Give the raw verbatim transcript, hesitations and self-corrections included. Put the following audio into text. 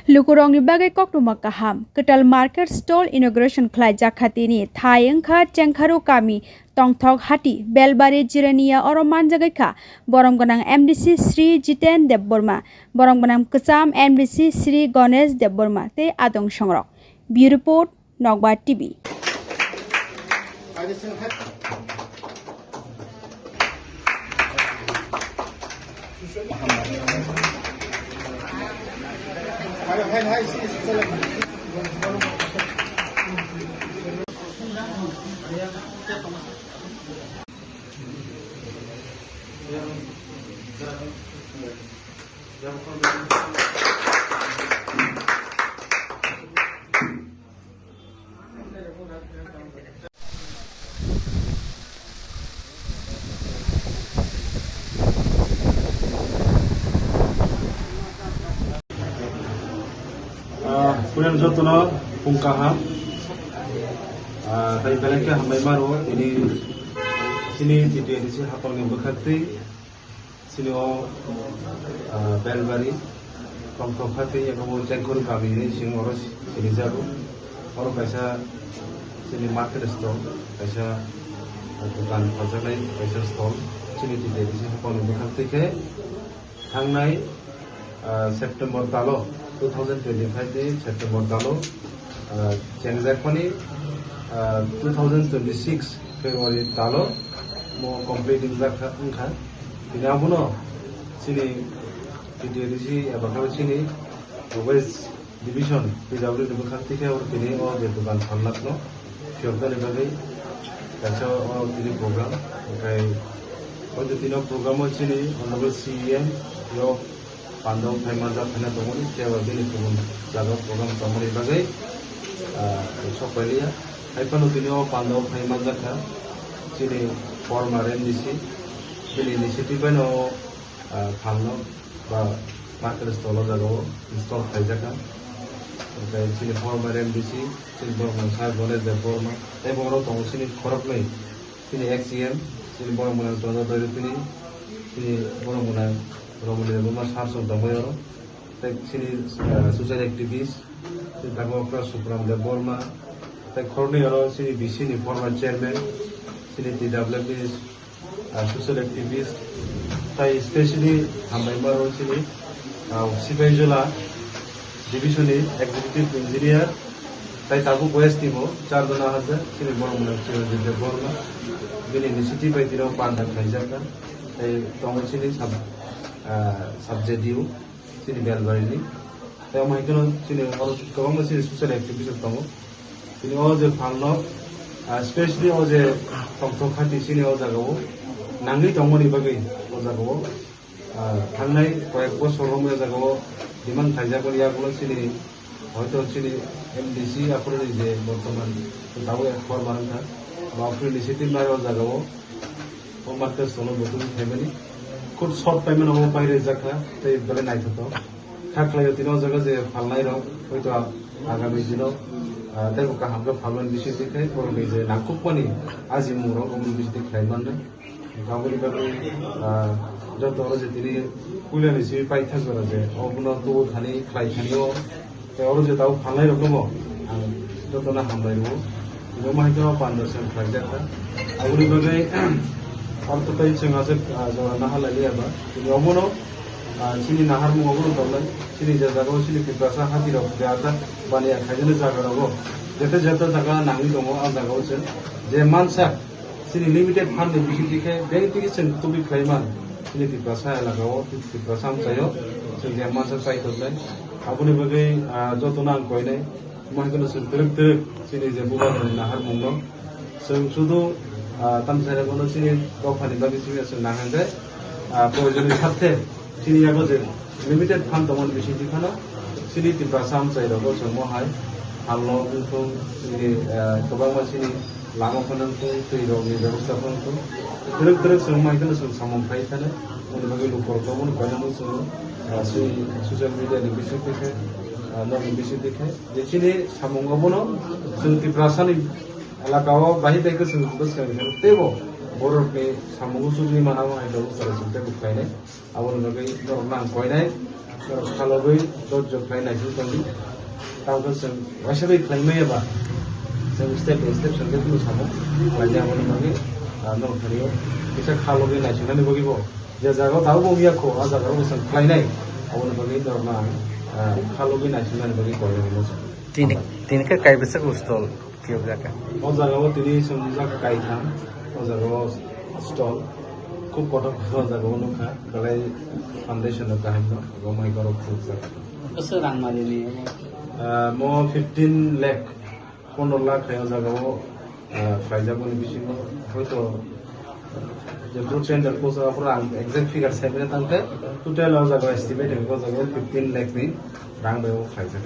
Lukurokni bagwi koktwma kaham. Kwtal market stall inauguration khlai jakha tini. Thai wngkha Chengkharu kami, Tongthok hati, Belbari Jirania oro manjagwi kha. Borom gwnang M D C Sri Jiten Debbarma, borom gwnang kwcham M D C Sri Ganesh Debbarma tei adong songrok. Bureau Report, Nokbar T V. Ah, punan jotono pung kaham. Ah, tai belai khe hambai maro, ini sini T T A D C hapangni bwkhaktwi. Chini o, ah, Belbari, Tongthok hati, abo Chengkharu kami hinwi sing oro sinijago. Oro kaisa chini market stall, kaisa, ah, dukan phaljaknai kaisa stall. Chini T T A D C hapangni bwkhaktwi khe thangnai, ah, September talo, two thousand twenty-five ni September talo, ah, chengjakmani, ah, two thousand twenty-six February talo mo complete wngjakha, wngkha. Tini abono chini T T A D C eba khe chini West Division P W D ni bwkhak tikhe oro tini o je dukan phalnakno phiyoknani bagwi kaisa o tini program. Hwnkhe o tini o program o chini Honorable C E M yo pandao phai manjak phano tongmani, kebo bini kubun jaga program tongmani bagwi, ah, sok pailiya. Hai phano tini o pandao phai manjak kha chini former M D C, bini initiative bai no, ah, phalno ba market stall o jaga o install khaijak kha. Hwnkhe chini former M D C, chini borok mwnsa Ganesh Debbarma, tei borok tongo chini khoroknwi. Chini ex C M, chini borok mwnang Chondro Doirupini, chini borok mwnang Romoli Debbarma sir song tongbai oro. Tei chini, ah, social activist, chini tabuk wngkha Supram Debbarma. Tei khoroknwi oro chini B C ni former chairman, chini T W F ni, ah, social activist. Tei specially hambai maro chini, ah, Sipaijala Division ni executive engineer, tei tabuk West ni bo char jona hajak, chini borok mwnang Chiranjit Debbarma, bini initiative bai tino panda khlaijak kha, tei tongo chini sub, ah, sub J D U, chini Belbari ni. Tei omo hai kheno chini oro kwbangma chini social activist tongo. Chini o je phalno, ah, specially o je Tongthok hati chini o jaga o nangwi tongmani bagwi o jaga o Ah, thangnai koyek bosor romwi o jaga o demand khaijakmani yagulo chini, hoito chini M D C aphuruni je bortoman tabuk ek former wngkha, ba aphuruni initiative nai o jaga o, o market stall o bo tubui phaimani. Khub short paimano o pai rwjak kha, tei belai naithothok. Kha khlai o tini o jaga je phalnai rok, hoito agami dino, ah, teibo kaham khe phalmani bisingtwi khai borokni je nangkukmani ajimung rok, oboni bisingtwi khlai mannai. Aboni bagwi, ah, joto oro je tini puilani simi paithak jora je, obono tubu thani, khlai thani o, tei oro je tabuk phalnai rokno bo ang jotono hambai rwo. Tini omo hai kheno panda seng khlaijak kha. Aboni bagwi oro to tei chwng aswk, ah, jora naharlai liya ba. Tini obono, ah, chini naharmung obono tongmani. Chini je jaga o chini Tiprasa hati rok je ajak baniya khaijani jaga rogo. Jete jete jaga nangwi tongo, ah jaga o chwng je mansak Chini limited fund ni bisingtwi khe bank twi chwng tubui khlai man. Chini Tiprasa elaka o, Tiprasa amchai o, chwng je mansa chai tongnai. Aboni bagwi, ah, jotono ang koinai. Omo hai kheno chwng twrwk twrwk chini je bubagrani naharmungno. Chwng sudu, ah, tamsai rokno chini dophani bagwi simi chwng nang hwnkhe, ah, proyojonni sarthe. Chini yago je limited fund tongmani bisingtwi phano chini Tiprasa amchai rogo chwng mo hai halno wngthung chini, eh, kwbangma chini lama phano wngthung, twi rokni bebosta phano wngthung. Twrwk twrwk chwng mai kheno chwng samung khai kheno, moni bagwi lukorokno moni koinano chwng, eh, chini social media ni bisingtwi khe, eh, nokni bisingtwi khe je chini samung obono chwng Tiprasani elaka o bahai bai khe chwng bwskang teibo borokni samung o chukli manamo hai bebosta chwng teibo khlainai. Aboni bagwi norokno ang koinai. Khalogwi dot jok khlai naising tongdi. Tamo khe chwng waisa bai khlai maya ba, chwng step by step chwng khe kunu samo khlai ya, aboni bagwi, ah, norok thani o kisa khalogwi naisingnani bagwi bo je jaga o tabuk wngya kho, ah jaga o chwng khlainai, aboni bagwi norokno ang, ah, khalogwi naisingnani bagwi koi rwdi. Tini, tini khe kaibwswk stall phiyok jaka? O jaga o tini chwng jak kaitham, o jaga o stall khub kotor kotor o jaga o nukha, belai foundation rok kaham no, romai borok khub jak. Bwswk rang mali ni? Ah, mo fifteen lakh, pondro lakh hai o jaga o, ah, khlaijak boni bisingo, hoito, ah, je bru tender post o, aphuru ang exact figure sai manya tangkhe, total o jaga o estimate o jaga o fifteen lakh ni rang bai o khlaijak.